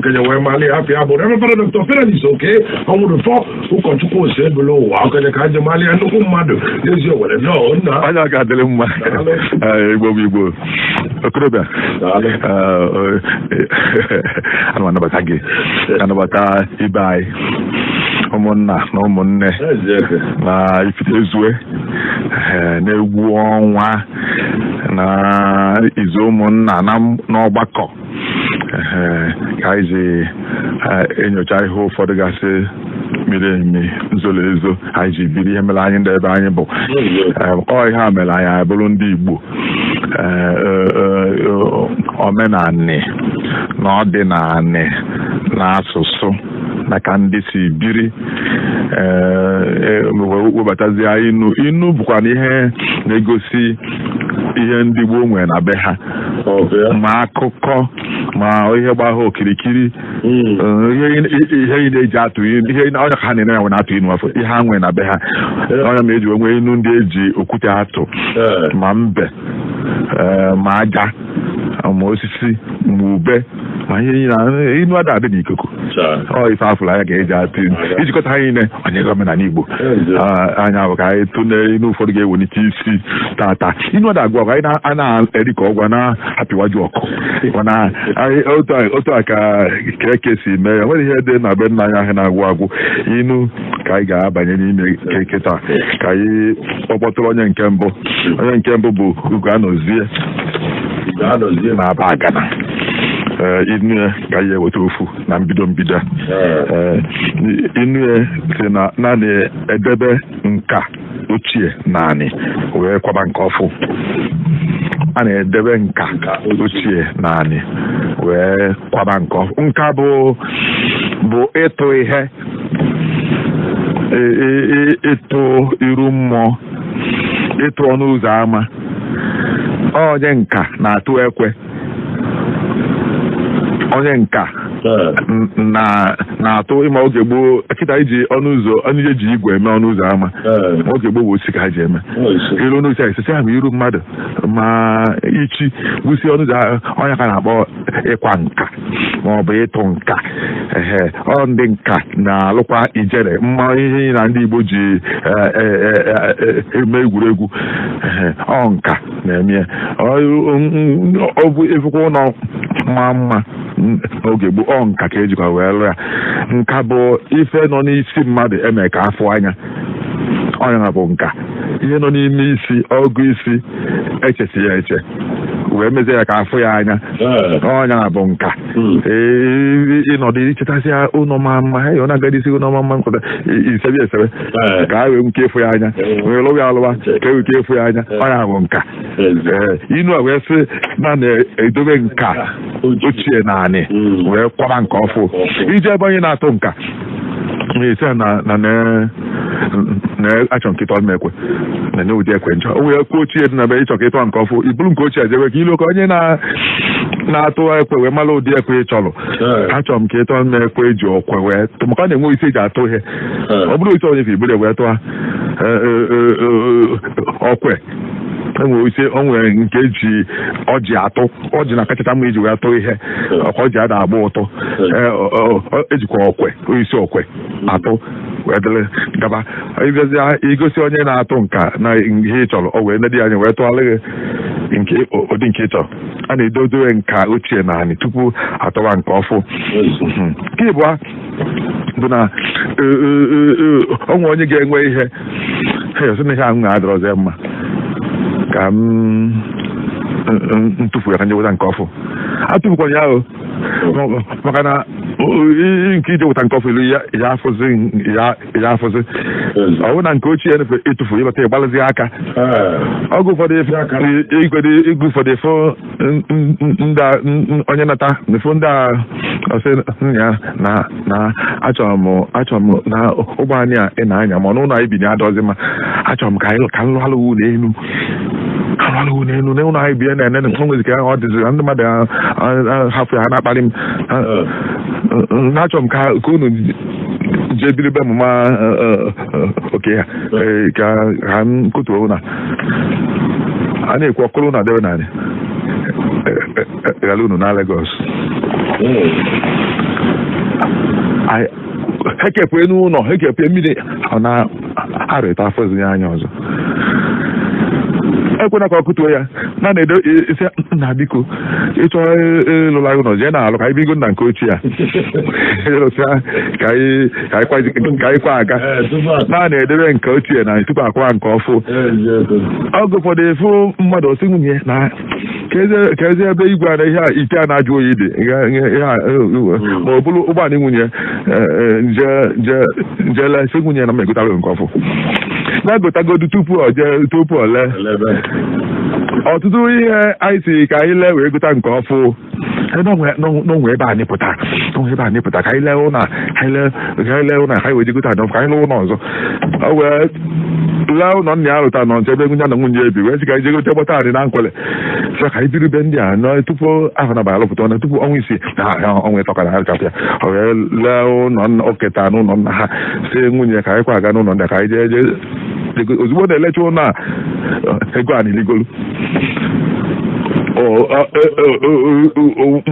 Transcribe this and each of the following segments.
Okenye wee mali afọ ya bụ Reverend Dr. Fidelis Oke Ọnwụrụfọ, ụkọchukwu ose ebele ụwa, okenye ka njem mali ya, nnukwu mmadụ n'ezi Owere nọọ nna. Onye ọ ga-adịrị mma. Daalụ. Ee, Igbo bụ Igbo, okorobịa. Daalụ. Ee, ana m anabata gị, anabata ibe anyị, ụmụnna na ụmụnne Eziokwu. na Ifite Ezue, n'egwu ọnwa na izu ụmụnna na n'ọgbakọ, ka anyị ji enyocha ihe ụfọdụ gasị miri emi, zoro ezo, anyị ji biri ihe mere anyị ndị ebe anyị bụ. Ọ ihe a mere anyị abụrụ ndị Igbo. Omenanị na ọdịnanị na asụsụ na ka ndị si biri, webatazie inu. Inu bụkwa na ihe na-egosi ihe ndị gboo nwere na be ha, ma akụkọ ma ihe gba ha okirikiri. Ihe ị na-eji atụ inu, ihe onye ka ha na-ene ya nwe na-atụ inu afọ ihe ha nwere na be ha. Onye ma eji wee nwee inu ndị eji okwute atụ, ma mbe, ma aja, ma osisi, ma ube, ma ihe niile. Inu ada adị n'ikuku. Ọ ife afụrụ anya ka eji atụ inu. Ijikọta ha niile, onye omenala Igbo. Anya bụ ka anyị tụlee inu ụfọdụ ga-ewelite isi tata. Inu ada agwa ọgụ, anyị a na-eri ka ọgwa na-apịwaju ọkụ, mana otu a ka keke si mee ya. Nwere ihe dị na be nna anyị ahụ na-agwụ agwụ. Inu ka anyị ga-abanye n'ime keke taa. Ka anyị kpọkpọtụrụ onye nke mbụ. Onye nke mbụ bụ Ugo Anozie Ga-anọzie. Na-aba agana. Ee, inu ya ka anyị eweta ofu na mbido mbido. Ee, inu ya si na naanị edebe nka ochie naanị wee kwaba nke ọfụ. A na-edebe nka ochie naanị wee kwaba nke ọfụ. Nka bụ ịtụ ihe, ịtụ iru mmụọ, ịtụ ọnụ ụzọ ámá. Onye nka na-atụ ekwe. Onye nka na-atụ ịma. Oge gboo, kịta iji ọnụ ụzọ, ọnụ eji igwe eme ọnụ ụzọ ámá. Ma oge gboo bụ osisi ka ha ji eme iru ọnụ ụzọ. Esisi ahụ iru mmadụ ma ichi gwusi ọnụ ụzọ ahụ, onye ka na-akpọ ịkwa nka ma ọ bụ ịtụ nka. Ehe, ọ ndị nka na-alụkwa ijere mma, ihe na ndị Igbo ji eme egwuregwu. Ehe, ọ nka na-eme ya. Ọ bụ efukwa ụlọ mma mma n'oge gboo, ọ nka ka ejikwa wee lụọ ya. Nka bụ ife nọ n'isi mmadụ eme ka afụ anya. Ọnya bụ nka, ihe nọ n'ime isi, ọgụ isi echesi ya eche wee mezie ya ka afụ ya anya. Ọnya bụ nka. Ee, ịnọdụ ichetasịa ụlọ ma mma, hey, ọ na-agadi isi ụlọ ma mma nkọta isebe esebe ka a wee nwee ike ịfụ ya anya, wee lụwa ya alụwa ka e nwee ike ịfụ ya anya. Ọnya bụ nka. Ee, inu a wee sị na na-edobe nka ochie naanị wee kwaba nke ọfụ. Ije ebe onye na-atụ nka na-esi ya na achọ nkịta ọma ekwe na nye ụdị ekwe nchọ. O nwere ekwe ochie dị na be, ịchọ ka ịtọ nke ọfụ, iburu nke ochie jebe ka ilu ka onye na-atụ ekwe wee mara ụdị ekwe ị chọrọ. Achọrọ m ka ịtọ m ekwe eji okwe wee tụ, maka ọ na-enwe isi eji atụ ihe. Ọ bụrụ isi onye ka iburu wee tụọ ọkwe, enwere isi o nwere nke eji ọjị atụ. Ọjị na-akachacha mma iji wee tụọ ihe ọkwa. Ọjị ada agba ụtọ. Ee, ejikwa ọkwe, isi ọkwe atụ wee dịrị gaba. Ịbịazịa igosi onye na-atụ nka na ihe ị chọrọ, o wee nedi anya wee tụọrọ gị nke ụdị nke ị chọrọ. A na-edodowe nka ochie na anị tupu atọwa nke ọfụ. Nke ịbụa bụ na o nwere onye ga-enwe ihe ha sị na ihe ahụ na-adịrọzi mma, ka m ntụfu ya ka nje weta nke ọfụ. Atụfukwana ya o, maka na nke ije weta nke ọfụ ilu ya ya afụzi ya ya afụzi. Ọ bụrụ na nke ochie nefe ịtụfu, ịbata ịgbalịzi aka. Oge ụfọdụ igwede igwe ụfọdụ ịfụ ndị onye nata ịfụ ndị a, ọsị ya na achọrọ m na ụgbọ anyị a ị na-anya, ma n'ụlọ anyị bi na adọzi mma, achọrọ m ka anyị ka m lụọ ụlọ elu, ka m lụọ ụlọ elu na ụlọ anyị bi na ene nwezi ka ọ dịzị ndị mmadụ hafụ ya na-akparị m na achọrọ m ka unu jee biri be mama oke ha, ka ha m kutuo na a na-ekwu ọkụrụ na debe narị ghara unu na Lagos. Hekepụ n'ụlọ, hekepụ mmiri, ọ na-arịta afọzi ya anya ọzọ. Ekwena ka ọ kụtuo ya na na-edo isi nna, biko, ịchọ ịlụla ụlọ, jee na-alụ ka anyị bigo na nke ochie a. Ịlụsịa ka anyị kwa aga. Na na-edebe nke ochie na tupu akwa nke ọfụ. Oge ụfọdụ efu mmadụ osi nwunye na ka ezi ebe igwe a na ihe a ite a na-ajụ oyi dị ihe a, ma ọ bụrụ ụgbọala nwunye nje nje njele si nwunye na m egotara nke ọfụ na-egotagodu tupu ọ jee, tupu ọ lee. Ọtụtụ ihe anyị si ka anyị lee wee gota nke ọfụ n'onwe ebe anyị pụta, n'onwe ebe anyị pụta, ka anyị lee ụlọ, ka anyị lee, ka anyị lee ụlọ, ka anyị wee je gote anọ, ka anyị lee ụlọ ọzọ. O wee lee ụlọ nna ya rụta nọ nche ebe nwunye na nwunye ebi, wee sị ka anyị je gote gbata arị na nkwele, sị ka anyị biri be ndị a nọ tupu ahụ na alụpụta ọnụ, tupu ọnwa 6 na ọnwa 3 ka na ha kapịa. O wee lee ụlọ oketa n'ụlọ nna ha, sị nwunye ka anyị kwa aga n'ụlọ ndị a, ka anyị jee jee. Ozugbo na-elecha ụlọ a, ego a na-eligolu,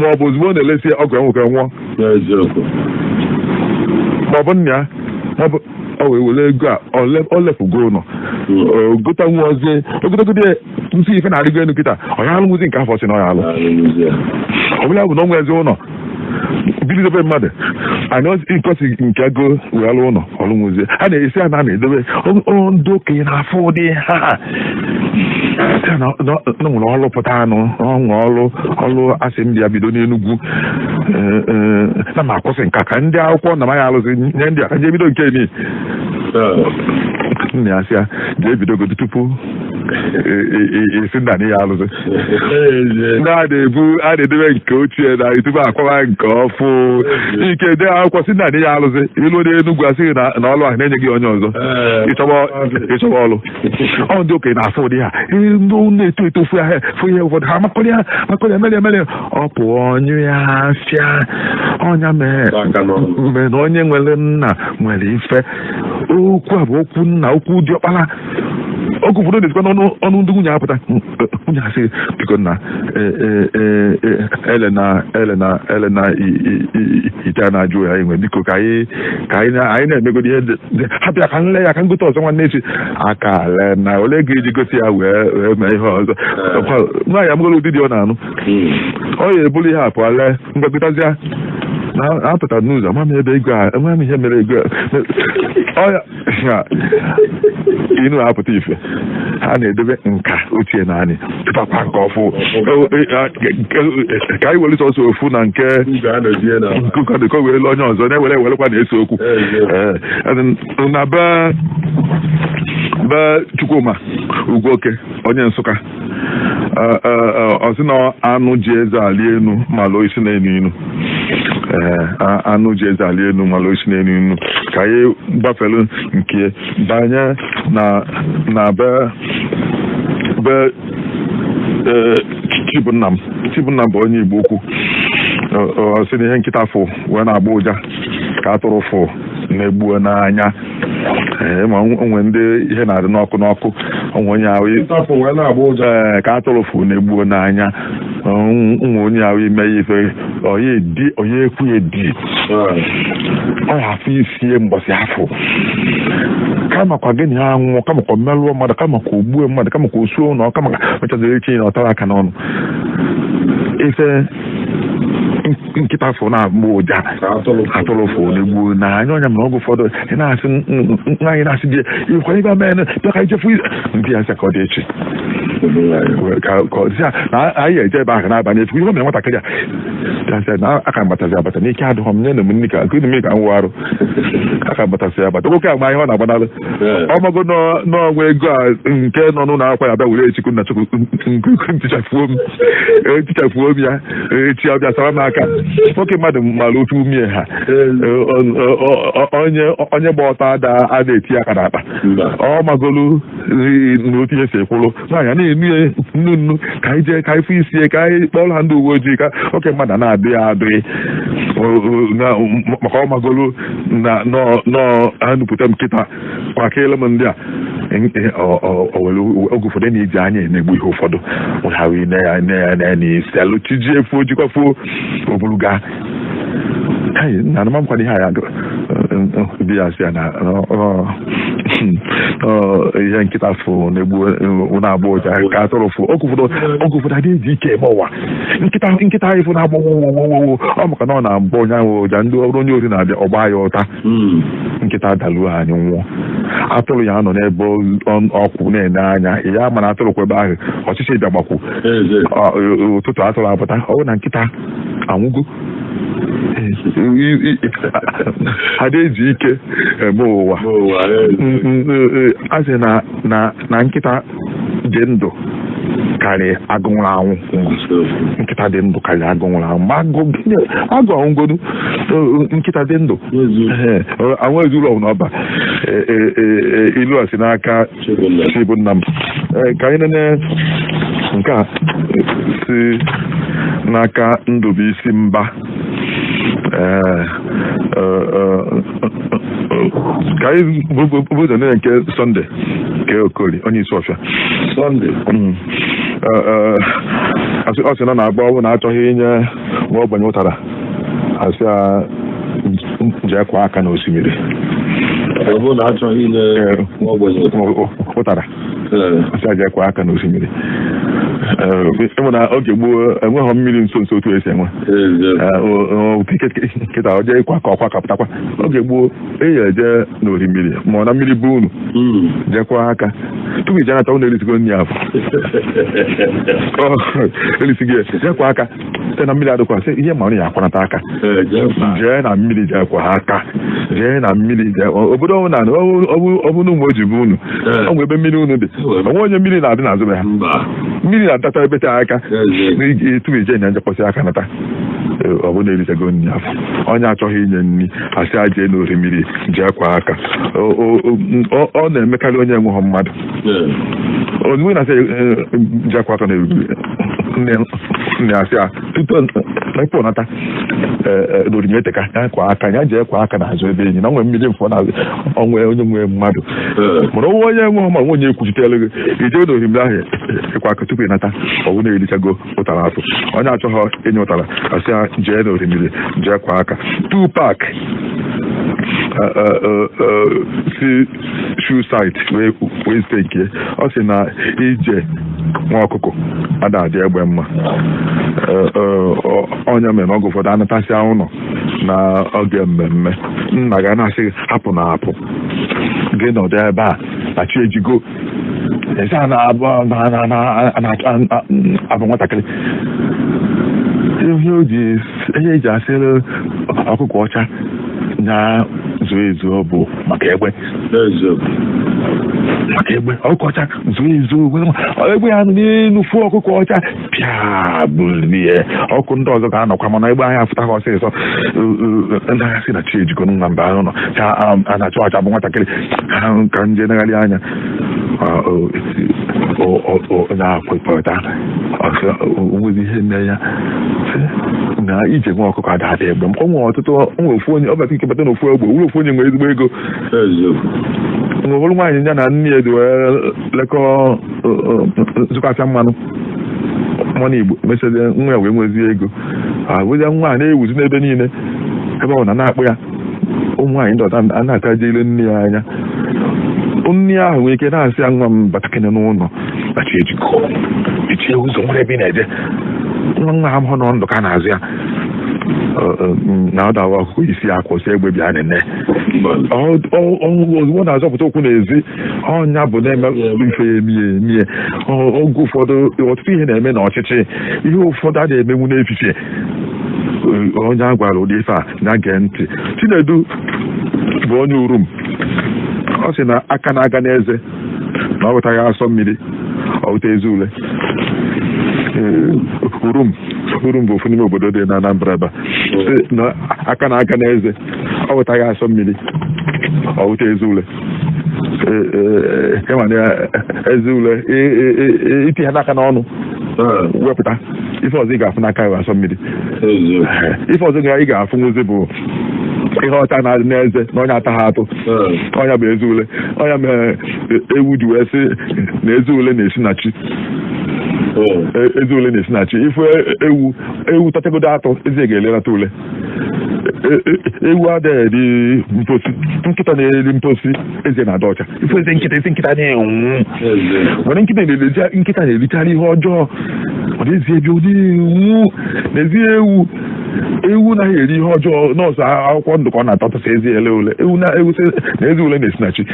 ma ọ bụ ozugbo ọ na-elesi ọgụ ya nwoke nwụọ, ma ọ bụ nna ya, ma ọ bụ ọ wee were ego a ọ lefugo ụlọ gota nwa ozie ogologo nsị ife na-arịgo elu kịta. Ọ ya alụmụzi nke afọ si na ọ ya alụ ọ bụla bụ na ọ nwezi ụlọ bilidobe mmadụ anyị nkosi nke ego wee alụ ụlọ ọlụnwụzie. A na-esi a na na-edobe ndị okenye na-afụ ụdị ha sị na nwere ọlụ pụta anụ ọnwe ọlụ ọlụ asị ndị ya bido n'Enugwu na ma akwụsị nka ka ndị akwụkwọ na maghị alụsị nye ndị a ka jee bido nke ni nna ya sị ya jee bidogodo tupu esi nna na ya alụsị. Ndị a na-ebu a na-edebe nke ochie na tupu akwawa nke ọfụ ike de akwụkwọ si nna na ya alụsị ilu n'Enugwu asịghị na ọlụ ahụ na-enye gị onye ọzọ ịchọba ọlụ. Ọ ndị okenye na-afụ ụdị ha. Ndị na-eto eto fụ ya fụ ihe ụfọdụ ha makọrọ ya makọrọ ya mere mere ọ pụọ ọnyụ ya afịa ọnya mee mgbe na onye nwere nna nwere ife. Okwu a bụ okwu nna, okwu diọkpara. Oge ụfọdụ na-esikwa n'ọnụ ọnụ ndị nwunye apụta. Nwunye asị, biko nna, ele na ele na ele na ite a na-ajụ ya enwe, biko, ka anyị na-emegodi ihe hapụ ya ka nle ya ka ngote ọzọ nwanne echi aka ale na ole ga eji gosi ya wee mee ihe ọzọ. Nwaanyị amụgoro ụdị dị ọ na-anụ ọ ya ebulu ihe a pụọ lee mgbagotazịa na apụta n'ụzọ ama m ebe ego a ama m ihe mere ego a ọ ya inu apụta ife. Ha na-edebe nka ochie na anyị tụpakwa nke ọfụ ka anyị were sọsọ ofu na nke nke ka were onye ọzọ na-ewere ewerekwa na-ese okwu na be Chukwuma Ugwuoke, onye Nsụka, ọ sị na anụ ji eze ali enu ma lụọ isi na-enu inu. Ee, anụ ji eze ali enu ma lụọ isi na-enu inu. Ka anyị gbafelu nke banye na be Chibunna m. Chibunna bụ onye Igbo ukwu. Ọ sị na ihe nkịta fụ wee na-agba ụja ka atụrụ fụ na-egbuo n'anya. Ee, ma onwe ndị ihe na-adị n'ọkụ n'ọkụ onwe onye ahụ. Ee, ka atụrụ fụ na-egbuo n'anya onwe onye ahụ ime ya ife onye di onye ekwu edi ọ ya afọ isie mbọsị afọ kama kwa gịnị ha nwụọ, kama kwa mmerụọ mmadụ, kama kwa ogbue mmadụ, kama kwa osuo ụlọ, kama ka mechaziri echi na ọtara aka n'ọnụ. Ife nkịta fụ na-agba ụja atụrụ fụ na-egbu n'anya ọnya. Mere oge ụfọdụ ị na-asị nwaanyị na-asị di ịkwa ibe mee bịa ka ichefu ndị ya sị ka ọ dị echi ka ọ sị na anyị eje ebe ahụ n'abalị efu ihe mere nwatakịrị a ya sị na aka mgbatazi abata n'ike adịghọ m nye na m nri ka nkiri mmiri ka m wụ arụ aka mgbatasị abata. Nwoke agba ihe ọ na-agbanarị ọmago n'ọnwa ego a nke nọ n'ụlọ akwụkwọ ya bịa were echikwu na chukwu ntichafuo m ntichafuo m ya echi ọbịa sara m aka. Nwoke mmadụ mara otu umie ha onye gba ọtọ ada ada eti aka n'akpa. Ọ magolu n'otu ihe si ekwuru nwaanyị na-enu ya nnu nnu ka anyị jee ka anyị fụ isie ka anyị kpọrọ ha ndị uwe ojii ka oke mmadụ na-adị ya adịghị maka ọ magolu na nọọ ha nupụta m kịta kwakịrị m ndị a were oge ụfọdụ na-eji anya emegbu ihe ụfọdụ ha wee ne ya ne ya ne ya n'isi alụ chijie fuo jikwa fuo oburu gaa. Kai na anụma nkwa ihe a ya Di ya sị ya na ihe nkịta fụ na-egbu na-agba ụja ka atụrụ fụ. Oge ụfọdụ adịghị eji ike eme ụwa. Nkịta anyị fụ na-agba wowowowo, ọ maka na ọ na-agba onye ahụ ụja, ndị ọrụ onye ori na-abịa ọgba ya ụta. Nkịta daluo anyị nwụọ, atụrụ ya nọ n'ebe ọkwụ na-ene anya ya, mana atụrụ kwa ebe ahụ ọchịchị bịa gbakwu ụtụtụ, atụrụ apụta, ọ bụ na nkịta anwụgo. Ada eji ike eme ụwa. A sị na nkịta dị ndụ karịa agụ nwụrụ anwụ. Nkịta dị ndụ karịa agụ nwụrụ anwụ. Ma agụ anwụgodu, nkịta dị ndụ anwụ ezuru ọbụla ọba. Ilu a si n'aka Chibunna m. Ka anyị nene nke a si n'aka Ndụbụisi Mba. Ka anyị bụ ụzọ nene nke Sọnde nke Okoli, onye isi ọfịa. Sọnde. Ọ sị na na-agba ọbụ na achọghị inye nwa ogbenye ụtara, asị ya jee kwa aka n'osimiri. Ọ bụrụ na achọghị inye nwa ogbenye ụtara, asị ya jee kwa aka n'osimiri. Ịmụ na oge gboo enweghị mmiri nso nso otu esi enwe kịta. O jee kwa ka ọkwa kapụtakwa. Oge gboo eyi eje n'orimiri ma ọ na mmiri bụ unu jekwa aka tupu ije nata, unu erisigo nri afọ erisigo ya. Jekwa aka site na mmiri adịkwa, sị ihe ma ya akwanata aka, jee na mmiri, jekwa aka, jee na mmiri, jee obodo ọbụla ọ bụ na ụmụ oji bụ unu ọ nwụ ebe mmiri unu dị, onwe onye mmiri na-adị n'azụ be ha, mmiri na-adata ebete aka tupu ije nya njekwasị aka nata, ọ bụ na erichago nri afọ. Onye achọghị inye nri, asị a jee n'orimiri jee kwa aka. Ọ na-emekarị onye enweghị mmadụ ozugbo na-asị jee kwa aka na nne, asị a tupu ịpụ nata n'orimiri eteka ya kwa aka, ya jee kwa aka n'azụ ebe enyi na nwee mmiri mfọ n'azụ onwe onye nwee mmadụ. Mana onwe onye enweghị ma onye ekwuchitelu gị, ijee n'orimiri ahụ ịkwa aka tupu ịnata, ọ bụ na erichago ụtara afọ. Onye achọghị inye ụtara, asị ya jee n'orimiri jee kwa aka. Tupac si shoe site wee site nke ọ sị na ije nwa ọkụkọ ada adị egbe mma. Onye mere na oge ụfọdụ anatasịa ụlọ na oge mmemme, nna ga na-asị hapụ na apụ gị nọdụ ebe a na chi ejigo, ezi a na-abụ abụ nwatakịrị. Ihe eji asịrị ọkụkọ ọcha na zuo ezuo bụ maka egbe, maka egbe. Ọkụkọ ọcha zuo ezuo, egbe ya nọ n'elu fụọ ọkụkọ ọcha pịa gburie, ọkụ ndị ọzọ ga-anọkwa, mana egbe ahịa afụta ha ọsịsọ. Ndị agha sị na chi ejikọ nwa mba ahụ nọ a na-achụ acha bụ nwatakịrị ka nje negharị anya onye akwepụta onwezi ihe nne ya na ije nwa ọkụkọ ada ada egbe. O nwere ọtụtụ onwe ofu onye ọbata ike bata n'ofu egbe wuru ofu onye nwere ezigbo ego. Nwere nwaanyị ya na nne ya dị wee lekọọ zụkasịa mmanụ mmanụ Igbo, mechazie nwa ya wee nwezie ego, ahụzie nwa a na-ewuzi n'ebe niile ebe ọ na na-akpụ ya. Ụmụ nwaanyị ndị ọzọ a na-akaje ile nne ya anya. Nne ahụ nwere ike na-asị ya, nwa m, batakene n'ụlọ bachi ejikọ ichie ụzọ nwere ebe ị na-eje. Nwa nwa ha hụ nọ ndụ ka a na-azụ ya na ọ dawa ọkụkọ isi akwụsị egbe bịa nene ozugbo na-azọpụta okwu n'ezi. Ọnya bụ na-eme ife emie emie. Oge ụfọdụ ọtụtụ ihe na-eme n'ọchịchị, ihe ụfọdụ a na-emenwu n'efifie. Onye a gwara ụdị ife a ya gee ntị. Chinedu bụ onye urum, ọ sị na aka na-aga n'eze na ọ wetaghị asọ mmiri ọ wụta ezi ule. Urum, Urum bụ ofu n'ime obodo dị na Anambra ebe a. Sị na aka na-aga n'eze ọ wetaghị asọ mmiri ọ wụta ezi ule. Ịma na ezi ule iti ha n'aka n'ọnụ wepụta ife ọzọ ị ga-afụ n'aka ya asọ mmiri. Ife ọzọ ị ga-afụ nwụzi bụ ihe ọcha na-adị n'eze na onye ata ha atụ. Ọnya bụ ezi ule. Ọnya mere ewu ji wee sị na ezi ule na-esi na chi. Ezi ule na-esi na chi. Ifu ewu, ewu tachagodo atụ, ezi ga-elerata ule. Ewu adịghị eri mposi, nkịta na-eri mposi, eze na-adị ọcha. Ifu eze nkịta, eze nkịta na-enwu. Nwere nkịta na-ericha, nkịta na-erichara ihe ọjọọ, ọ na-ezi ebe ọ na-enwu n'ezi. Ewu, ewu naghị eri ihe ọjọọ. Nọọsụ akwụkwọ ndụ ka ọ na-atọtụsị ezi ele ule. Ewu na ewu sị na ezi ule na-esi na chi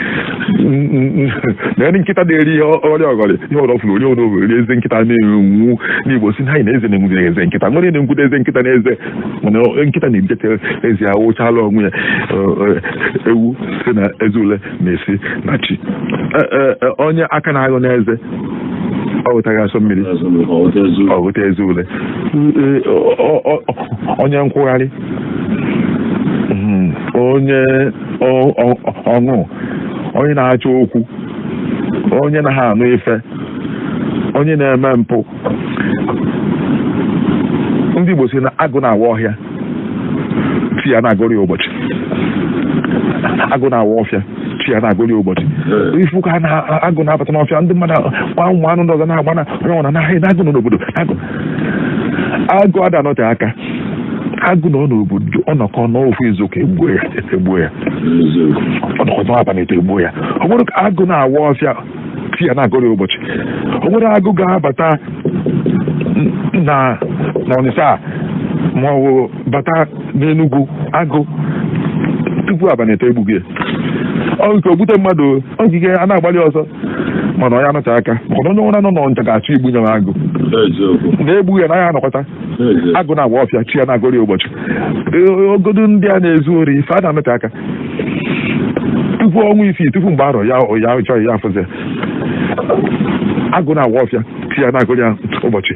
na ndị nkịta na-eri ihe ọrịa ọgọrị, ihe ọrọ fụrụ onye ọrụ eri. Eze nkịta na-enwu n'Igbo si na anyị na eze na-enwude eze nkịta nwere na-enwude eze nkịta na eze, mana nkịta na-ebujete ezi ya wụchala onwe ya. Ewu si na eze ule na-esi na chi. Onye aka na-aghọ n'eze, ọ wetaghị asọ mmiri, ọ weta eze ule. Onye nkwụgharị, onye ọṅụ, onye na-achọ okwu, onye na ha anụ ife, onye na-eme mpụ. Ndị Igbo si na agụ na-awa ọhịa, chi ya na-agụrị ya ụbọchị. Agụ na-awa ọfịa, chi ya na-agụrị ya ụbọchị. Ifu ka na agụ na-abata n'ọfịa, ndị mmadụ gba, ụmụ anụ ndị ọzọ na-agba na onye ọbụla na agụ nọ n'obodo. Agụ, agụ ada anọte aka. Agụ nọ n'obodo, ọ nọkọ n'ofu izu ka egbuo ya, egbuo ya. Ọ nọkọ n'abalị eto, egbuo ya. Ọ bụrụ ka agụ na-awa ọfịa, chi ya na-agụrị ụbọchị. Ọ nwere agụ ga-abata na n'Ọnịcha a, ma ọ bụ bata n'Enugwu, agụ tupu abalị eto egbughị ya. Ọ nke ogbute mmadụ ogige a na-agbalị ọsọ, mana ọ ya anọte aka, maka na onye ọbụla nọ n'Ọnịcha ga-achọ igbu ya. Agụ na-egbu ya na ya anọkọta. Agụ na-agba ọfịa, chi ya na-agụrị ụbọchị. Ogodo ndị a na-ezu ori ife a na-anọte aka tupu ọnwa 6, tupu mgbe arọ ya ya chọghị ya afụzi ya. Agụ na-agba ọfịa, chi ya na-agụrị ya ụbọchị.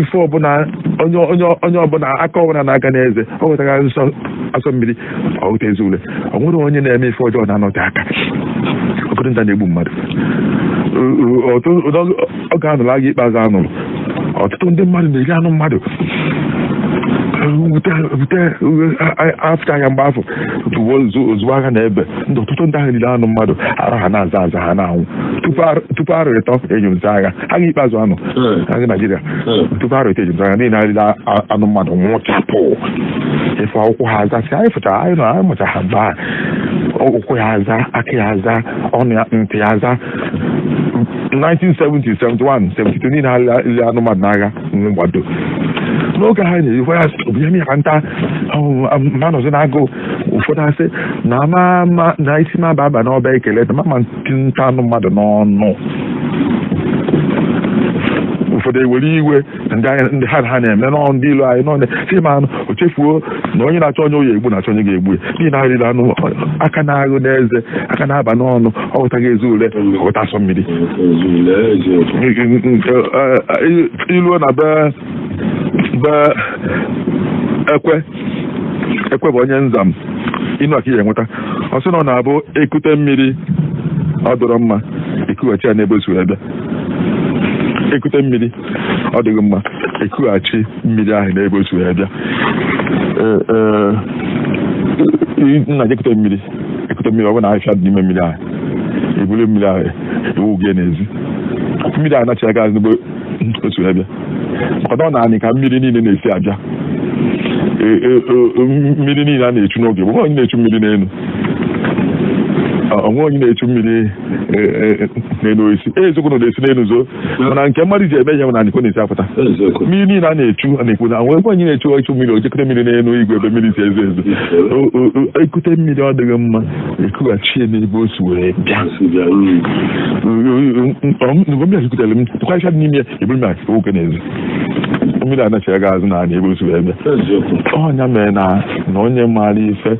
Ife ọbụla onye onye onye ọbụla aka ọbụla na-aga n'eze, ọ wetara nsọ asọ mmiri, ọ weta ezi ule. Ọ nwere onye na-eme ife ọjọọ na-anọte aka. Ogodo nta na-egbu mmadụ, ọ ga-anụrụ agha ikpeazụ anụrụ. Ọtụtụ ndị mmadụ na-eri anụ mmadụ bute afta ya. Mgbe afọ ozugbo agha na-ebe ndị, ọtụtụ ndị ahụ riri anụ mmadụ, arụ ha na-aza aza, ha na-anwụ. Tupu arọ 3 enyomzi agha, agha ikpeazụ anụ, agha Naijiria, tupu arọ 3 enyomzi agha niile arịrị anụ mmadụ nwụchapụ. Ife ụkwụ ha azasị, anyị fụchara, anyị nọ, anyị mụcha ha baa ụkwụ ya aza, aka ya aza, ọnụ ya, ntị ya aza. 1970, 71, 72 niile ha riri anụ mmadụ n'agha mgbado n'oge ha na-erikwa ya bụ ya ka nta ma nọzi n'agụụ. Ụfọdụ asị na ama ama na isi m aba aba n'ọba ekele na mama nta anụ mmadụ n'ọnụ. Ụfọdụ ewere iwe ndị ndị ha ha na-eme nọ ndị ilo anyị nọ si ma anụ o chefuo na onye na-achọ onye oyi egbu na-achọ onye ga-egbu ya, n'ihi na arịrị anụ. Aka na-aghụ n'eze, aka na-aba n'ọnụ, ọ ghọtaghị ezi ule, ghọta asọ mmiri. Iluo na be ekwe, ekwe bụ onye nzam inu aka ihe enweta. Ọ sị na ọ na-abụ ekute mmiri ọ dọrọ mma, ekughachi ya n'ebe o si wee bịa. Ekute mmiri ọ dịghị mma, ekughachi mmiri ahụ n'ebe o si wee bịa. Ee, nna gị ekute mmiri, ekute mmiri, ọ bụ na ahịhịa dị n'ime mmiri ahụ, eburu mmiri ahụ ewu gị n'ezi, mmiri ahụ anachi aga n'ebe o si wee bịa, maka na ọ na-anị ka mmiri niile na-esi abịa. Mmiri niile a na-echu n'oge bụ onye na-echu mmiri n'elu, onwe onye na-echu mmiri n'elu osisi. Eziokwu na na-esi n'elu zoo, mana nke mmadụ ji eme ihe bụ na anịkọ na-esi apụta. Mmiri niile a na-echu, a na-ekwu na nwekwe onye na-echu echu mmiri, o jekọta mmiri n'elu igwe ebe mmiri si ezo ezo. Ekute mmiri ọ dịghị mma, ekughachie n'ebe o si wee bịa. Mgbe mmiri ekutere m tụkwa dị n'ime ya, eburu m nwoke n'ezi, mmiri anachi aga azụ na ebe o si wee bịa. Ọnya mere na onye maara ife,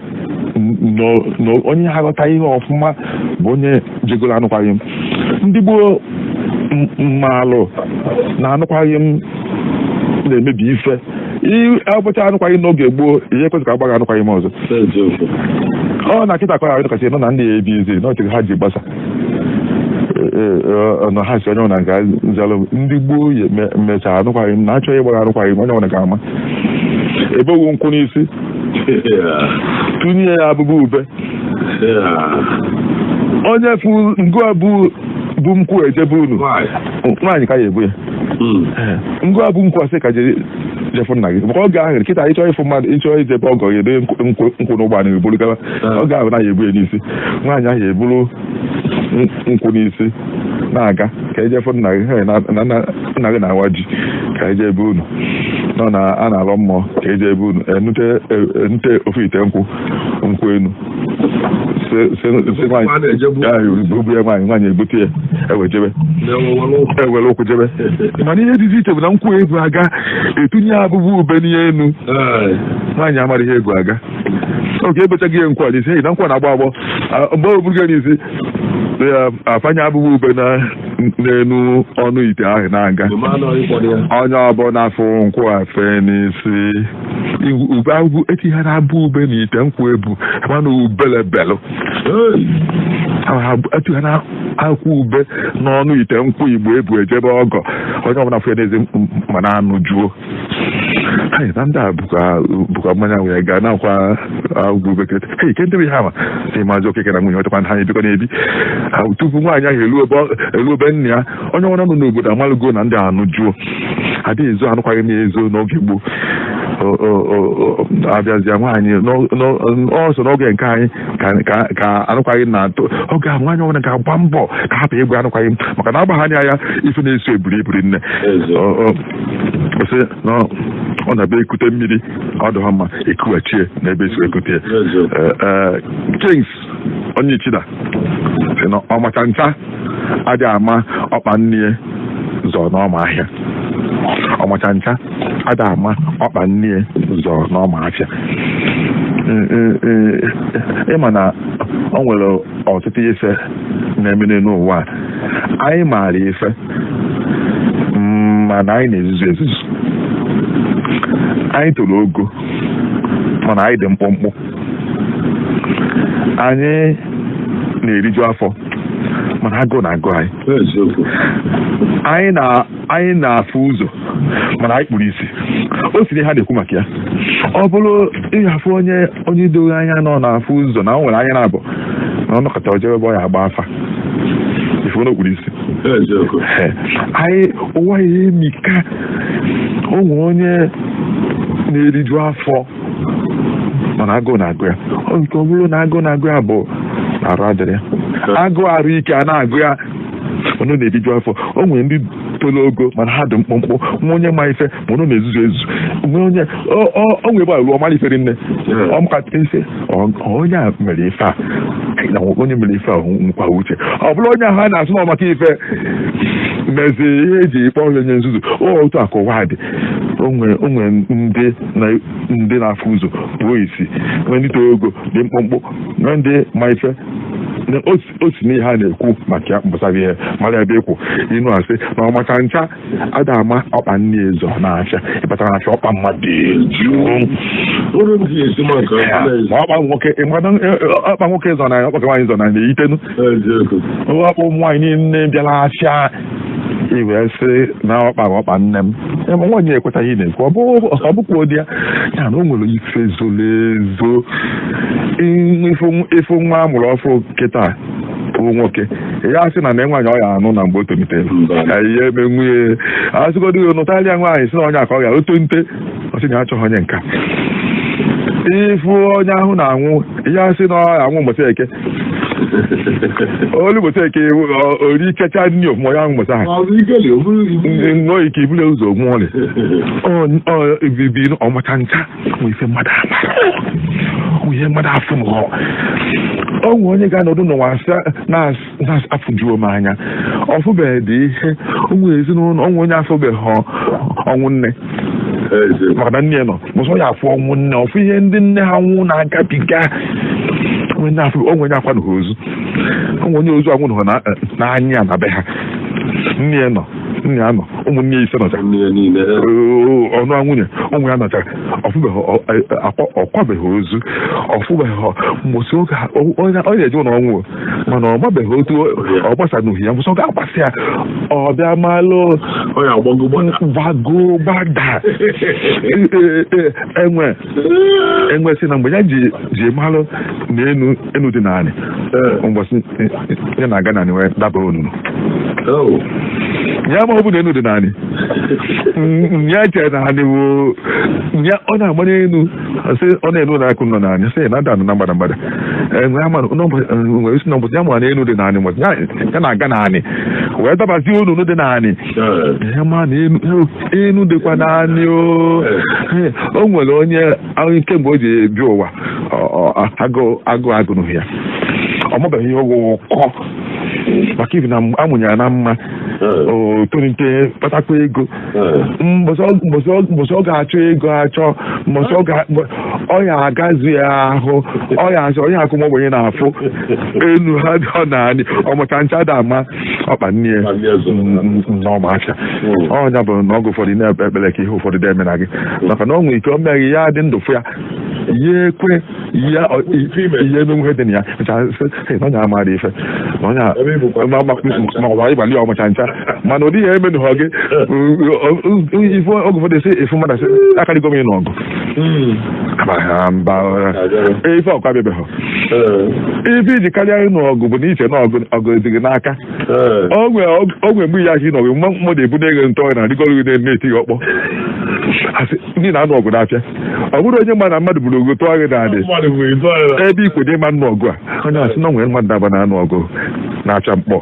na onye aghọta ihe ọfụma bụ onye jegoro anụkwaghị m. Ndị gboo mmalụ na anụkwaghị m na-emebi ife. Agbụcha anụkwaghị n'oge gboo, ihe ekwesịrị ka agbaghị anụkwaghị m ọzọ. Ọ na kịta akọghị anụkasị nọ na ndị ABZ n'otu ha ji gbasa nọ ha si onye ọbụla nke nzalụ. Ndị gboo mechara anụkwaghị m na achọghị ịgbagha anụkwaghị m, onye ọbụla ga-ama ebe owu nkwụ n'isi tụnye ya abụbụ ube. Onye fụ ngụ abụ bu nkwụ ejebe unu, nwaanyị ka ya ebu ya. Ngwa, bụ nkwụ asị ka je jefụ nna gị, maka oge ahụ kịta ịchọ ịfụ mmadụ, ịchọ ijebe ọgọ gị, edobe nkwụ n'ụgbọala, eburu gawa. Oge ahụ na ya ebu ya n'isi, nwaanyị ahụ eburu nkwụ n'isi na-aga ka ejefụ nna gị. Hey, na nna gị na-awa ji, ka eje ebe unu nọ na a na-alọ mmụọ, ka eje ebe unu enute ofu ite nkwụ enu. Sị nwaanyị A na-ejebu. Ya ebu ya, nwaanyị ebute ya, ewejebe, ewere ụkwụ jebe. Mana ihe dịzi iche bụ na nkwụ ebu aga, etinye abụbụ ube n'elu. Nwaanyị amara ihe ebu aga oge ebechaghị ihe nkwụ a n'isi. Hey, na nkwụ a na-agbọ agbọ. Ah, mgbe o burugo n'isi ya, afanye abụbụ ube na n'elu ọnụ ite ahụ na-aga. Onye ọbụla fụ nkwụ afe n'isi, ube abụ etighara abụ ube n'ite nkwụ ebu, mana ubelebelụ etighara akwụ ube n'ọnụ ite nkwụ Igbo ebu ejebe ọgọ. Onye ọbụla fụ ya n'ezi ma na-anụ juo. Hai, na ndị a bụkwa mmanya wee gaa nakwa agwụ ube kete. Hei, ke ndị bụ ihe ama sị Maazị Okeke na nwunye ọchakwa ha ebikọ na-ebi. Ah, tupu nwaanyị ahụ elu ebe nna ya, onye ọbụla nọ n'obodo amalụgo na ndị anụ juo adịghị ezo, anụkwaghị m ya ezo n'oge gboo. Abịazịa nwaanyị ọsọ n'oge nke anyị ka anụkwaghị na atụ oge ahụ, nwaanyị ọbụla ga-agba mbọ ka hapụ ịgwa anụkwaghị m, maka na agbagha anya ya, ife na-eso ebiri ebiri nne. Sị na ọ na-abịa ekute mmiri, ọ dị ha mma ekughachie n'ebe esi ekute ya. Kings onye Ichida sị na ọmacha ncha adịghị ama ọkpa nne zọ n'ọma ahịa. Ọmacha ncha adịghị ama ọkpa nne zọ n'ọma afịa. Ịma na ọ nwere ọtụtụ ife na-eme n'ụwa a. Anyị maara ife, mana anyị na-ezuzu ezuzu. Anyị toro ogo, mana anyị dị mkpụmkpụ. Anyị na-eriju afọ, mana agụụ na-agụ anyị. Anyị na-afụ ụzọ, mana anyị kpuru isi. O siri ha na-ekwu maka ya, ọ bụrụ ịhafụ onye doro anya nọ na-afụ ụzọ na o nwere anya na-abụ na ọ nọkọta ojebe ebe ọ ya agba afa ifu na okpuru isi. Anyị ụwa ya emika. O nwere onye na-eriju afọ, mana agụụ na-agụ ya. Nke ọ bụrụ na agụụ na-agụ ya bụ na arụ adịrị ya, agụụ arụ ike a na-agụ ya, mana ọ na-eriju afọ. O nwere ndị toro ogo, mana ha dị mkpụmkpụ. Nwa onye ma ife, mana ọ na-ezuzu ezu. Nwe onye o nwere ebe a ruo ọmara ifere nne ọ mkata ife onye a mere ife a, na onye mere ife a nkwa uche. Ọ bụrụ onye ahụ a na-asụ na ọmaka ife mezi ihe eji kpọọ onye nzuzu. Otu a ka ụwa dị. O nwere ndị na-afụ ụzọ pụọ isi, nwee ndị toro ogo dị mkpụmkpụ, nwee ndị ma ife o si n'ihe a na-ekwu maka ya gbasara ihe mara ebe ịkwụ inu asị na ọmacha ncha ada ama ọkpa nne ezo na-afịa ịbatara na-afịa ọkpa mmadụ eju. Ma ọkpa nwoke, ọkpa nwoke zọ na ọkpa nwaanyị zọ na na-eyitenu ọkpa ụmụ nwaanyị niile bịara afịa, iwee sị na ọkpa bụ ọkpa nne m. Ma nwaanyị ekwetaghị na-ekwu, ọ bụkwa ụdị ya ya na o nwere ife zoro ezo. Ịfụ nwa amụrụ ọfụ kịta bụ nwoke, ya sị na nwaanyị ọ ya anụ na mgbe o tolitere ka ihe eme nwunye asịgodo ya nụtarịa nwaanyị, sị na onye aka ọ ya o tonte, ọ sị na ya achọghị onye nka. Ịfụ onye ahụ na-anwụ, ya sị na ọ ya anwụ mbọsị eke, olu mbọsị eke ori kecha nri ofụma, onye ahụ mbọsị ahụ nnọọ ike ibule ụzọ nwụọ. Ibibi ọmacha ncha nwe ife mmadụ amara, nwe ihe mmadụ afụ nọ. O nwe onye ga-anọdụ n'ụwa na-afụjuo m anya, ọfụbeghị dị ihe onwe ezinụlọ onwe onye afụbeghị ọnwụ nne, maka na nne ya nọ mụsọ ya afụ ọnwụ nne, ọfụ ihe ndị nne ha nwụ na-agabiga. Onwe onye akwanụghị ozu, onwe onye ozu anwụnụghị n'anya na be ha, nne ya nọ. Nna ya nọ, ụmụnne ya ise nọcha. Nne niile. Ọnụ nwunye ụmụ ya nọchara. Ọfụbeghị, ọkwabeghị ozu, ọfụbeghị mbọsị oge ọ na-eje ụlọ ọnwụ, mana ọ mabeghị otu ọ gbasanụghị ya. Mbọsị ọ ga-agbasị ya, ọ bịa malụ. Ọ ya agbago gbada. Gbago gbada. Enwe enwe sị na mgbe ya ji malụ na enu enu dị naanị, mbọsị ya na-aga naanị wee daba onunu. Ya ma ọ bụ na enu dị naanị, ya chere naanị bụ ya. Ọ na-agba n'elu, sị ọ na-enu na akụ nọ naanị, sị na ada na mgbada mgbada. Enwe ama nwere isi na mbọsị ya ma na enu dị naanị, mbọsị ya na-aga naanị wee dabazie onunu dị naanị. Ya ma na enu dịkwa naanị. O nwere onye kemgbe o ji ebi ụwa, agụụ agụụ agụnụghị ya, ọ mabeghị ihe ọgwụ ụkọ, maka ibi na amụnyere na mma o tolite kpatakwa ego. Mbọsị ọ ga-achọ ego achọ, mbọsị ọ ya agazu ya ahụ, ọ ya asị onye akụ ogbenye na-afụ elu ha dị ọ naanị ọmụta ncha da ama ọkpa nne ya n'ọma afịa. Ọnya bụ na ọgụ ụfọdụ na-ekpe ekpere ka ihe ụfọdụ dị emena gị, maka na ọ nwere ike o meghị ya dị ndụ fụ ya, ya ekwe ya ihe emenwu ihe dị na ya na onye amara ife na onye ma ọ bụ ịgbalị ya ọmụcha ncha, mana ụdị ya emenụghọ gị ife. Oge ụfọdụ esi efu mmadụ asị akarịgo m ịnụ ọgụ mba, ife ọkwa abịabeghị. Ife iji karịa ịnụ ọgụ bụ na iche na ọgụ dị gị n'aka. Ogwe mgbe ya aka ịnụ ọgụ, mmadụ ebu ego ntọ na adịgọrọ gị na-eti gị ọkpọ, asị ndị na-anụ ọgụ na-apịa. Ọ bụrụ onye ma na mmadụ buru ogo tụọ gị n'adị ebe ikwe dị ịma nnụ ọgụ a, onye asị na nwere mmadụ daba na-anụ ọgụ na-apịa mkpọ,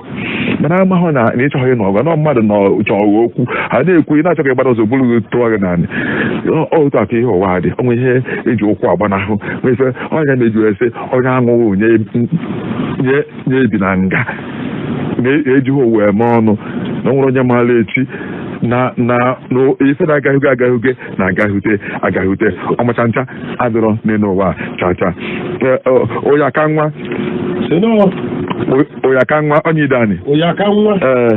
mana amahụ na na ịchọghị ịnụ ọgụ na mmadụ nọ chọọ okwu ha na-ekwu, ị na-achọghị ịgbada ụzọ buru gị tụọ gị n'anị. Otu aka ihe ụwa dị. Onwe ihe eji ụkwụ agbanahụ nwee ife ọnya na-eji ese onye aṅụghị nye ebi na nga na-ejighị ụwa eme ọnụ, na nwere onye maara echi na na ife na-agaghị agaghị na-agaghute agaghute. Ọmacha ncha adịrọ n'elu ụwa cha cha. Onye aka nwa, onye aka nwa, onye idani. Ee,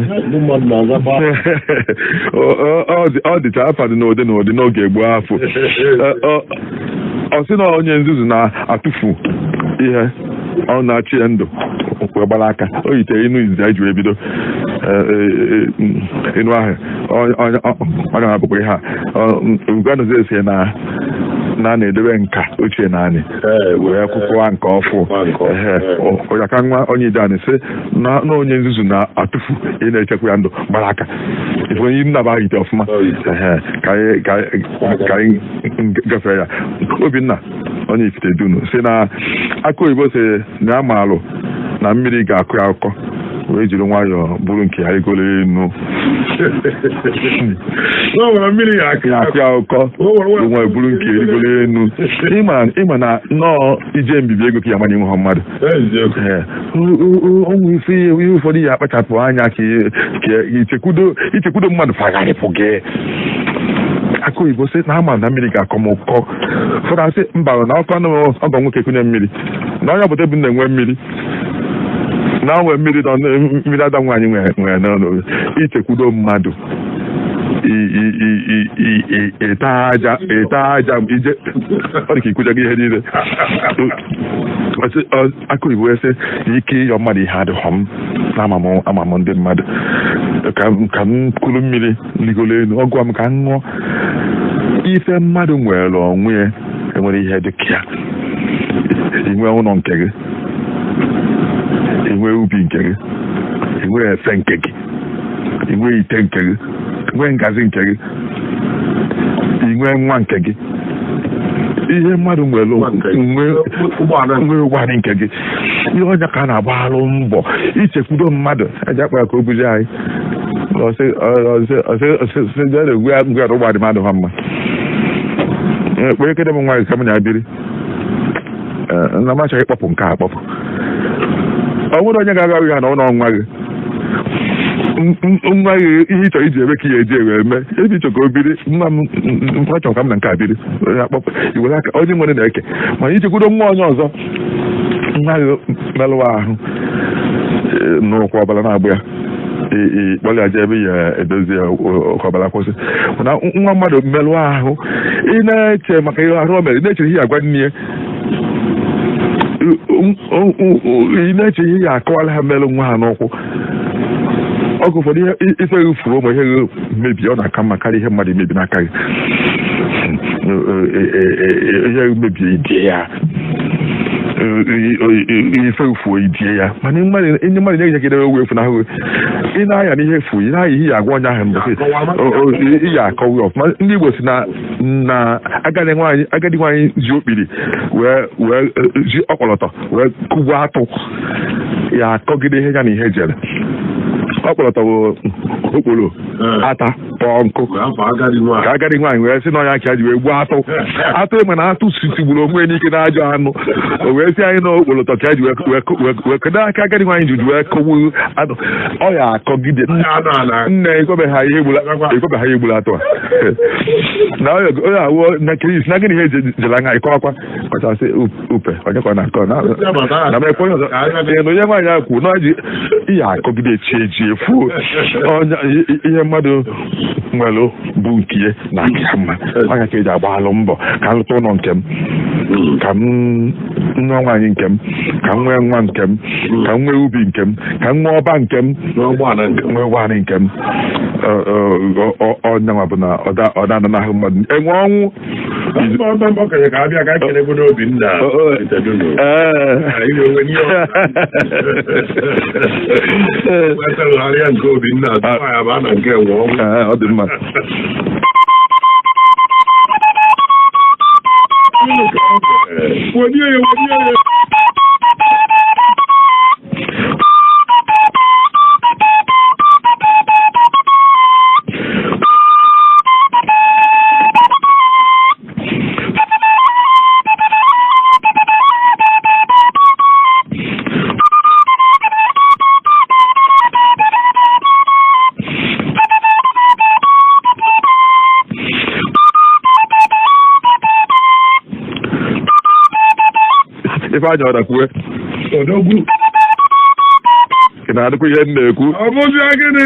ọ dịcha afa dị n'ụdị n'ụdị n'oge gboo afọ. Ọ sị na onye nzuzu na-atụfu ihe ọ na-achị ya ndụ wee gbara aka. O yitere inu izizi anyị ji wee bido inu ahụ. Ọ ga-abụkwa ihe a uganozi esi na na na-edobe nka ochie naanị wee kwụkwụwa nke ọfụ. Onye aka nwa, onye ide sị na onye nzuzu na-atụfu ị na-echekwa ya ndụ gbara aka. Ife onye nnaba ahụ ite ọfụma ka anyị gafere ya. Obinna onye ifite dunu si na aka oyibo si na amalụ na mmiri ga-akụ ya akụkọ, wee jiri nwayọọ bụrụ nke ya rigoro enu. Mmiri ga-akụ ya akụkọ nwa bụrụ nke rigoro enu. Ịma na nnọọ ije mbibi ego ka ya manya nwe mmadụ ọnwụ ife ihe ụfọdụ ya akpachapụ anya ka ichekwudo mmadụ fagharịpụ gị. Aka oyibo sị na ama na mmiri ga-akọ m ụkọ. Ụfọdụ asị mba, na ọkọ ọgọ nwoke kunye mmiri na onye obodo bụ na-enwe mmiri na nwe mmiri nọ mmiri ada nwaanyị nwere n'ọnụ. Ichekwudo mmadụ ịta aja ịta aja ije, ọ dị ka ikwujago ihe niile. Aka oyibo sị na ike ịyọ mmadụ ihe adịghọ m na amam ndị mmadụ ka m kuru mmiri ligolo elu ọgụ m ka m ṅụọ. Ife mmadụ nwere onwe ya enwere ihe dị ka ya. Inwe ụlọ nke gị, inwe ubi nke gị, inwe efe nke gị, inwe ite nke gị, inwe ngazi nke gị, inwe nwa nke gị, ihe mmadụ nwere nwe ụgbọala nke gị, ihe ọnya ka a na-agbalụ mbọ ichekwudo mmadụ eji akpa ya ka o buzi anyị ụgbọala mmadụ ha mma. Kpere kede m nwa ka m na-abiri na m achọghị ịkpọpụ nke a akpọpụ. Ọ nwere onye ga-aga ya na ụlọ nwa gị, nwa gị ihe ị chọrọ iji eme ka ihe eji ewe eme ebe ịchọ ka o biri. Nwa m achọrọ ka m na nke a biri akpọpụ iwere aka onye nwere na-eke, mana ichekwudo nwa onye ọzọ, nwa gị merụwa ahụ n'ụkwụ ọbara na-agbụ ya. Ịkpọrọ ya jee ebe ya edozi ya ka ọbara kwụsị. Mana nwa mmadụ mmerụ ahụ, ị na-eche maka ihe ahụ o mere, ị na-eche ihe ya agwa nne ya, ị na-eche ihe ya akọwala ha merụ nwa ha n'ụkwụ. Oge ụfọdụ ihe ife gị fuo ma ihe gị mebie, ọ na-aka mma karịa ihe mmadụ emebi n'aka gị. Ihe gị mebie, idie ya. Ife gị fuo, idie ya. Mana ndị mmadụ na-enyegide ewu efu n'ahụ gị, ị na-aya n'ihe efu, ị na-aya ihe ya agwa onye ahụ mbọsị ị ya akọwa ọfụma. Ndị Igbo si na agadi nwaanyị ji okpiri wee ji ọkọlọtọ wee kụgbuo atụ ya, akọgide ihe ya na ihe jere ọkpọlọtọ bụ okporo ata kpọọ nkụ. Afọ agadi nwaanyị. Ka agadi nwaanyị wee sị na ọnya ka ji wee gbuo atụ. Atụ ịma na atụ sigburu onwe ya n'ike na ajọ anụ, o wee sị anyị na okpolọtọ ka ji wee kedu aka agadi nwaanyị ji wee kọgbu atụ ọ ya akọgide. Anụ ala. Nne, ekwebeghị ha ihe egbula, ekwebeghị ha ihe egbula atụ a na onye awụọ na keris na gịnị ihe jere anya ịkọwakwa kọchasị upe onye ka ọ na-akọ na na m ekwe onye ọzọ. Ee, na onye nwaanyị ahụ kwuru na ọ ji ihe akọgide chi eji efuo onye ihe mmadụ nwere bụ nke ya na aka ya mma. Ọnya ka eji agba alụ mbọ ka m lụta ụlọ nke m, ka m nwa nwaanyị nke m, ka m nwee nwa nke m, ka m nwee ubi nke m, ka m nwee ọba nke m, n'ụgbọala nke nwee ụgbọala nke m. Ọnyanwa bụ na ọ da n'ahụ mmadụ enwe ọnwụ. Mbọ okenye ka abịa ka ekele Obinna Itedono. Anyị onwe n'ihe wetagharịa nke Obinna tupu anyị abaa na nke enwe ọnwụ. Ee, ọ dị mma. Welie ya, welie ya. Ifeanyị Ọrakwue. Odogwu. Ị na-adịkwa ihe m na-ekwu? Ọ bụzi gịnị?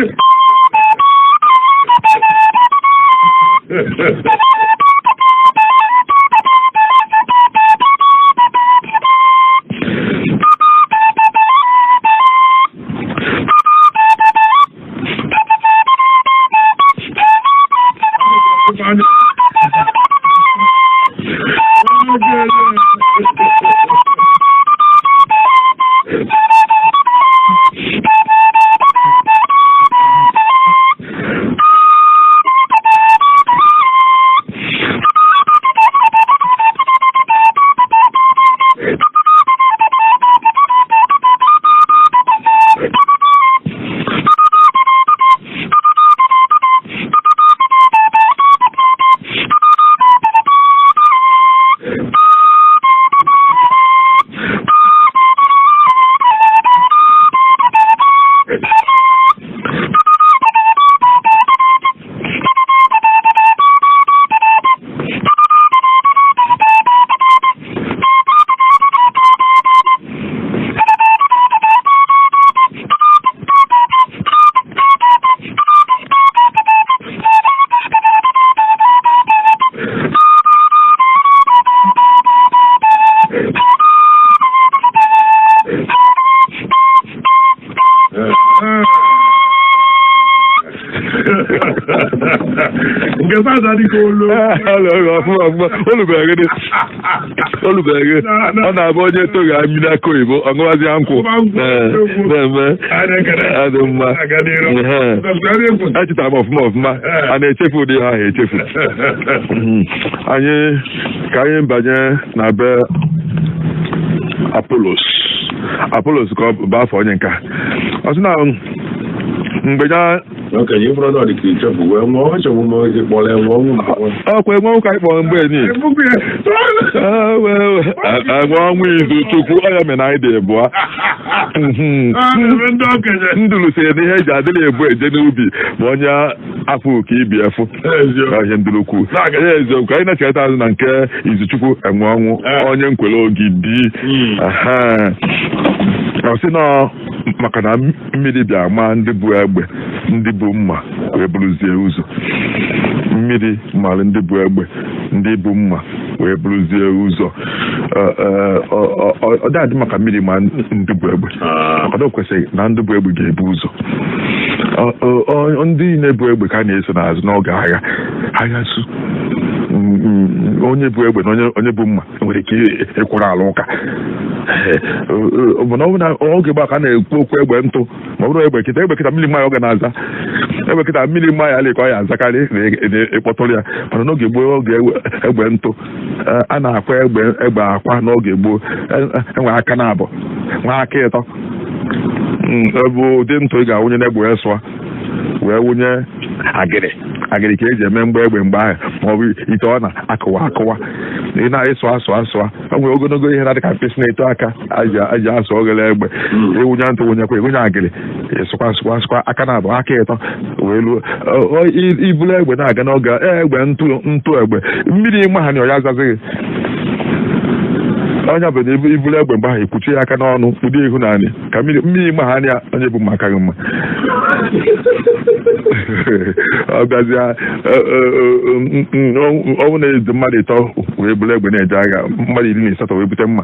Nke tata dịka olu. Ọfụma ọfụma, olubere gị, olubere gị. Ọ na-abụ onye toghị mmiri aka oyibo, ọ ṅụwazie nkwụ. Na-eme adị mma. Echetara m ọfụma ọfụma, a na-echefu ụdị ha ahụ echefu. Anyị ka anyị banye na be Apollos. Apollos ka ọ bụ afọ onye nka. Ọ sị na mgbe ya Okenye, ifuru na ọ dị ka ichefu wee nwụọ, echegbu m ozi kpọrọ enwe ọnwụ mgbe. Ọkwa enwe ụka anyị kpọrọ mgbe ni enwe ọnwụ izu chukwu ọ ya mere na anyị dị ebụa. Ndị okenye. Ndulu sịrị na ihe eji adịrị ebu eje n'ubi ma onye afọ ka ibi efu. Ihe ndulu kwu ihe eziokwu. Anyị na-echeta azụ na nke izuchukwu enwe ọnwụ, onye nkwere ogidi. Ọ sị na maka na mmiri bịa maa ndị bu egbe, ndị bu mma wee buruzie ụzọ. Mmiri mara ndị bu egbe, ndị bu mma wee buruzie ụzọ. Ọ dị maka mmiri ma ndị bu egbe, maka na o kwesịrị na ndị bu egbe ga-ebu ụzọ. Ndị na-ebu egbe ka a na-eso n'azụ n'oge agha. Agha su, onye bu egbe na onye bu mma nwere ike ịkwụrụ ala ụka. Mana ọ bụ na oge gbaa ka a na-ekwu okwu egbe ntụ, ma ọ bụrụ egbe kịta, egbe kịta mmiri mmanya ọ ga na-aza egbe kịta mmiri mmanya ala ka ọ ya azakarị na ịkpọtụrụ ya. Mana n'oge gboo, oge egbe ntụ, a na-akwa egbe, egbe akwa n'oge gboo enwe aka na abụọ, nwa aka ịtọ. Ọ bụ ụdị ntụ ị ga-awụnye n'egbe wee sụọ, wee wụnye agịrị, agịrị ka eji eme mgbe egbe mgbe ahụ, ma ọ bụ ite ọ na-akụwa akụwa ị na-ịsụ asụ asụa. O nwere ogologo ihe na-adị ka mkpịsị na-eto aka aji asụ oghere egbe. Ịwụnye ntụ, wụnyekwa, ịwụnye agịrị, ịsụkwa sụkwa sụkwa, aka na abụọ, aka ịtọ wee luo. Ibulu egbe na-aga n'oge egbe ntụ ntụ, egbe mmiri ma ha na ọ ya azazighị onye bụ na ibulu egbe mgbe ahụ, ikwuchie ya aka n'ọnụ, ụdị ihu naanị ka mmiri mmiri ma ha anya onye bụ mma akaghị mma. Ọ bịazịa, ọ bụ na-eji mmadụ ịtọ wee buru egbe na-eje agha, mmadụ 18 wee bute mma,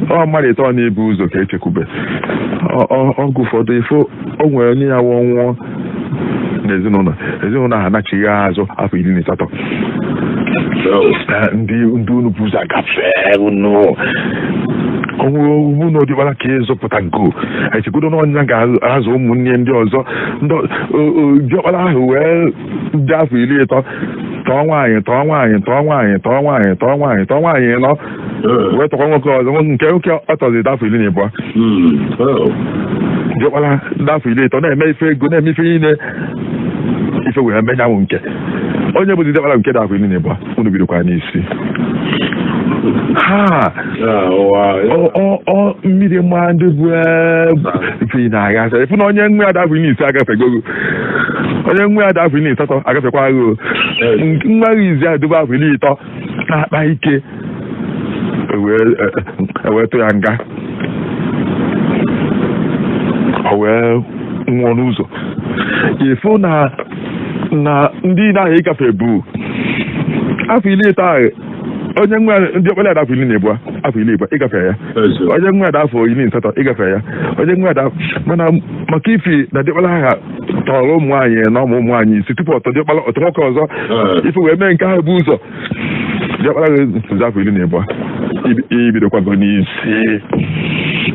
ọ mmadụ ịtọ na-ebu ụzọ ka echekwube. Ọgụ ụfọdụ ifo o nwere onye ya nwụọ nwụọ n'ezinụlọ, ezinụlọ ahụ anachighị azụ afọ 18. Ndị unu bụ ụzọ agafee unu ọnwụ unu dịkwara ka ịzụpụta go echekwudo na ọnya ga-azụ ụmụnne ndị ọzọ. Diọkpara ahụ wee dị afọ 30, tọọ nwaanyị, tọọ nwaanyị, tọọ nwaanyị, tọọ nwaanyị, tọọ nwaanyị, tọọ nwaanyị nọ, wee tọkwa nwoke ọzọ. Nke nwoke ọ tọziri dị afọ 12. Diọkpara dị afọ 30 na-eme ife ego, na-eme ife niile, ife wee menyanwụ nke onye bụzi diọkpara nke dị afọ 12. Unu bidokwa n'isi ha. Ọ mmiri ma ndị bụ ife na-agha ifu na onye nwe ya dị afọ 15 agafegogo, onye nwe ya dị afọ 18 agafekwa agha. Nwa gị izi ahụ dobe afọ 30 na-akpa ike, ewee tụ ya nga, o wee nwụọ n'ụzọ. Ịfụ na ndị na-ahụ ịgafe bụ afọ 30 ahụ, onye nwe ndị ọkpara ya afọ 12, afọ 12 ịgafe ya, onye nwe ya afọ 18 ịgafe ya, onye nwe ya. Mana maka ifi na diọkpara aha tọrọ ụmụ nwaanyị na ụmụ nwaanyị isi tupu ọtọ diọkpara ọtọ nwoke ọzọ, ife wee mee nke ahụ bụ ụzọ diọkpara gị afọ 12 ibidokwago n'isi.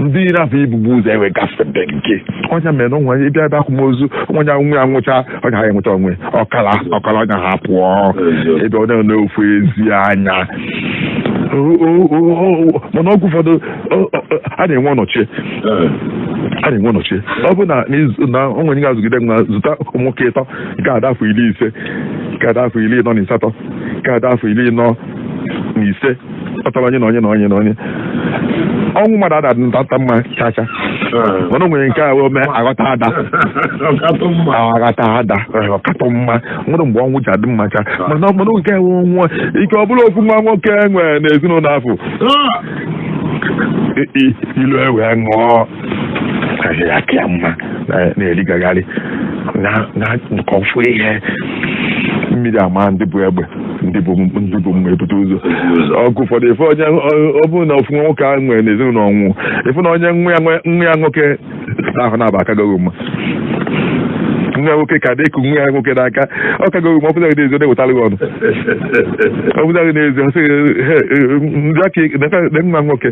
Ndị na-afọ ibubu ụzọ enwe gafebe nke ọnya mere na onwe ịbịa ebe akwamozu onye nwe ya nwụcha, ọnya ha enweta onwe ọkara ọkara ọnya ha pụọ ebe ọ na-ofu ezi anya. Mana ọgwụ ụfọdụ a na-enwe ọnọchie, a na-enwe ọnọchie. Ọ bụ na na onwe ga-azụgide nwa zụta ụmụ nwoke ịtọ, nke ada afọ 50, nke ada afọ 48, nke ada afọ 45, ọ tọrọ onye na onye na onye na onye. Ọnwụ mmadụ ada ntata mma chacha, mana o nwere nke a ome aghọta ada aghọta ada ọkatọ mma. Nwere mgbe ọnwụ ji adị mma cha, mana mana nke nwụọ ike, ọ bụrụ ofu nwa nwoke nwere n'ezinụlọ afọ ilu ewee ṅụọ ya ka ya mma na-erigagharị na nke ọfụ ihe mmiri ama ndị bụ egbe, ndị bụ mma ebute ụzọ. Ọgụ ụfọdụ ife onye ọ bụrụ na ofu nwoke ahụ nwere n'ezinụlọ ọnwụ, ife na onye nwa ya nwoke ahụ na-aba akagoghị mma, nwa ya nwoke ka dị ịkụ nwa ya nwoke n'aka, ọ kagoghị mma. Ọpụtaghị n'ezi, ọ na-ewetara gị ọnụ. Ọpụtaghị n'ezi, ọ sịghị ndị aka na nwa nwoke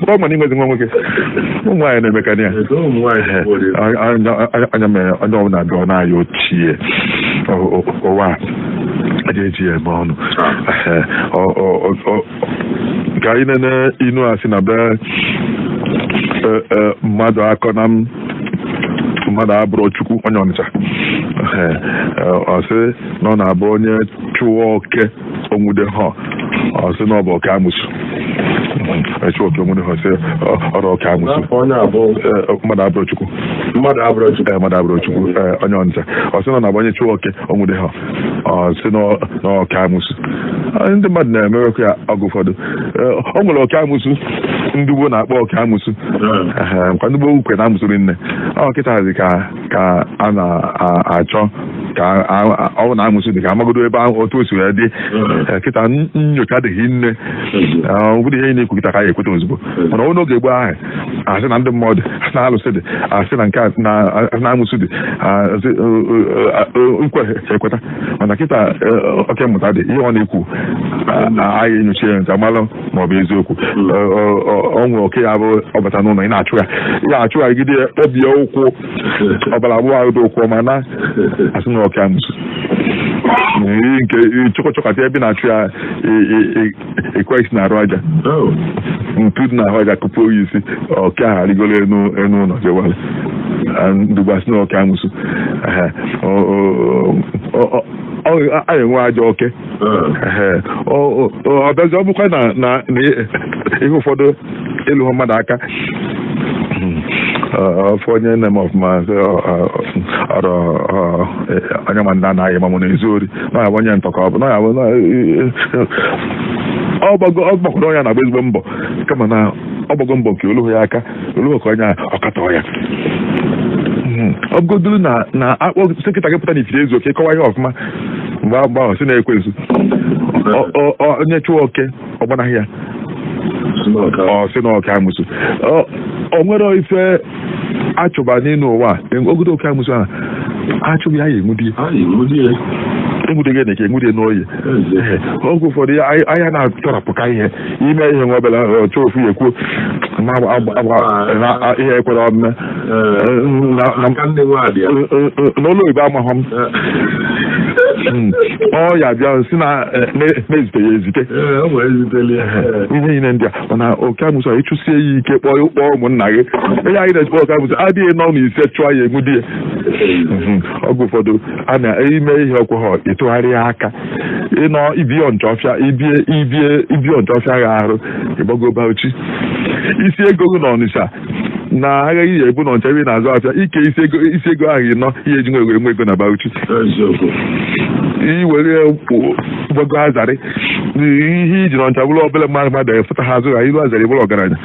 ọ ma na inwezi nwa nwoke. Ụmụ nwaanyị na-emekarị ya anya mere onye ọbụla bịa ọ na-aya ochie ụwa a eji ya eme ọnụ. Ka anyị nene inu a sị na be mmadụ akọ na mmadụ abụrụ Chukwu. Onye Ọnịcha ọ sị na ọ na-abụ onye chụọ oke onwude ha, ọ sị na ọ bụ oke amụsụ. Chụọ oke onwude ha, sị ọrụ oke amụsụ. Mmadụ abụrụ Chukwu. Mmadụ abụrụ Chukwu. Ee, mmadụ abụrụ Chukwu. Ee, onye Ọnịcha ọ sị na ọ na-agba onye chụọ oke onwude ha, ọ sị na oke amụsụ. Ndị mmadụ na-emewekwa ya oge ụfọdụ. Ee, o nwere oke amụsụ ndị gboo na-akpọ oke amụsụ. Ehe, nkwa ndị gboo ukwe na amụsụ rinne. Ọ kịta dị ka a na-achọ ka ọ bụ na amụsụ dị ka amagodo ebe ahụ otu o si wee dị. Ee, kịta nyocha adịghị nne. Ọ bụrụ ihe ị na-ekwu kịta ka anyị ekweta ozugbo, mana ọ n'oge gboo ahụ, asị na ndị mmadụ asị na alụsị dị, asị na nke a na asị na amụsụ dị, asị nkwe ekweta. Mana kịta oke mmụta dị, ihe ọ na-ekwu anyị enyocha ya nta malụ ma ọ bụ eziokwu. Ọ nwere oke ya bụ ọbata n'ụlọ, ị na-achụ ya, ị ga-achụ ya gide ya, kpọbie ụkwụ, ọbara agbụọ ahụ dị ụkwụ, ma na asị na oke amụsụ nke chọkọchọkata ebe ị na-achụ ya, ekwe isi na-arụ aja. Oh. Ntu dị n'ahụ aja kụpụ oyi isi oke ahụ arịgoro enu enu ụlọ jewara ndụgba, sị na oke amụsụ. Ehe, a enwe ajọ oke. Ehe, ọ bịazi, ọ bụkwa na ihe ụfọdụ ịlụ mmadụ aka ọfọ onye nne m ọfụma sị, ọrụ onye ma ndị anaghị ma mụ na-ezu ori na ya bụ onye ntọ ka ọ bụ na ya bụ ọ gbago ọ gbakwara onye na-agba ezigbo mbọ, kama na ọ gbago mbọ nke oluhu ya aka oluhu ka onye a ọkatọ ya. Ọ bụgoduru na akpọ sekịta gị pụta n'ifiri ezu oke kọwa ihe ọfụma mgbe agba ahụ si na-ekwensu. Onye chụọ oke ọ gbanaghị ya, ọ sị na oke amụsụ. O nwere ife achụba n'elu ụwa a, ogodo oke amụsụ ahụ achụghị ya, ya enwudi enwude gị na enwude n'oyi. Oge ụfọdụ ahịa na-atọrapụka ihe ime ihe nwa obere ọchọ ofu ya ekwuo na ihe ekwere omume Aka nne nwaadị ya. N'ụlọ oyibo amaghọ m. Ọ ya bịa si na na-ezite ya ezite. Ee, ọ nwere eziteli ya. Ihe niile ndị a, mana oke amụsụ a ịchụsie ya ike, kpọọ kpọọ ụmụnna gị, ihe anyị na-echekwa oke amụsụ adịghị nọ n'ise chụọ ya enwudi ya. Oge ụfọdụ a na-ime ihe ọkwa ha ịtụgharị aka ịnọ ibie ọnchọfịa ibie ibie ibie ọnchọfịa gha arụ ịgbago Bauchi isi ego gị n'Ọnịcha na aghaghị ya ebu n'Ọnịcha ebe ị na-azụ afịa ike isi ego isi ego ahụ ịnọ ihe eji nwe nwe ego na Bauchi. Eziokwu. Iwere gbago azarị ihe iji n'Ọnịcha bụrụ obere mmadụ mmadụ efụta ha azụ ha ilu azarị bụrụ ọgaranya,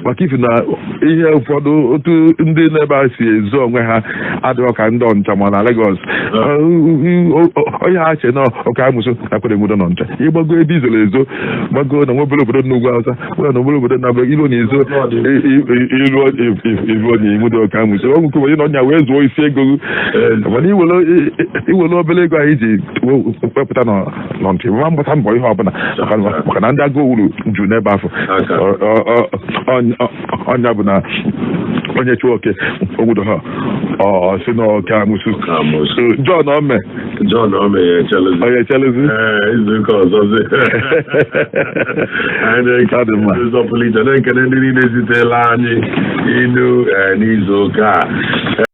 maka ifi na ihe ụfọdụ otu ndị n'ebe a si ezo onwe ha adịghị ka ndị Ọnịcha ma na Lagos. Onye ha che na ọka amụsụ nakwere enwudo n'Ọnịcha, ịgbago ebe izoro ezo, gbago na nwebere obodo n'ugwu Awụsa nwere na obere obodo na ilu na ezo ilu ilu na enwudo ọka amụsụ ọ nwekwe onye na ọnya wee zụọ isi ego gị. Mana iwere obere ego ahụ iji wepụta n'Ọnịcha ma mgbata mbọ ihe ọbụla, maka na ndị agụụ wuru ju n'ebe afọ. Ọnya bụ na onye chụọ oke ogwudo ha, ọ sị na oke amụsụ. Amụsụ. John Ome. John Ome ya echelezi. Onye echelezi. Ee, izuụka ọzọzi anyị Ọ dị mma. na-ekele ụzọ pụrụ iche, na-ekele ndị niile zitela anyị inu n'izu ụka a.